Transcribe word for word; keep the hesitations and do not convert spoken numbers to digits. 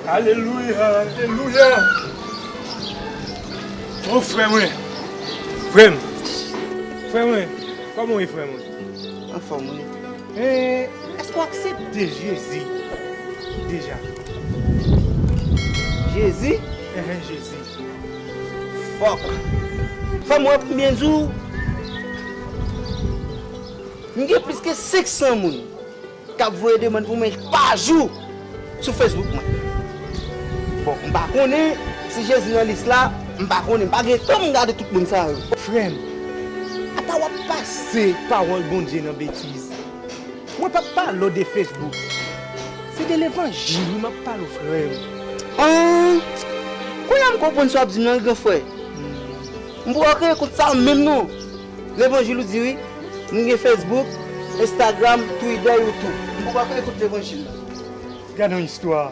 Alelouya, alelouya. O frè mwen, frè m, frè mwen, kòman w ye, frè mwen? Anfòm, wi. Eh, èske w aksepte Jezi deja? Jezi? Enhen, Jezi. Fòk. Frè m, wè pou m byen di w, m gen plis ke senk san moun k ap voye demann pou mwen pa jou sou Facebook mwen. Bon, m pa konnen si Jezi nan lis la, m pa konnen, m pa gen tan m gade tout moun sa yo. Frè m, apa w ap pase pawòl Bondye nan betiz? Mwen p ap pale w de Facebook. Se de levanjil wi m ap pale w, frè m. An, kounye a m konprann sa w ap di m nan, gran frè. M poko kreye kont sa menm non. Levanjil ou di wi. M gen Facebook, Instagram, Twitter, YouTube. M poko kreye kont levanjil la. Gade yon istwa.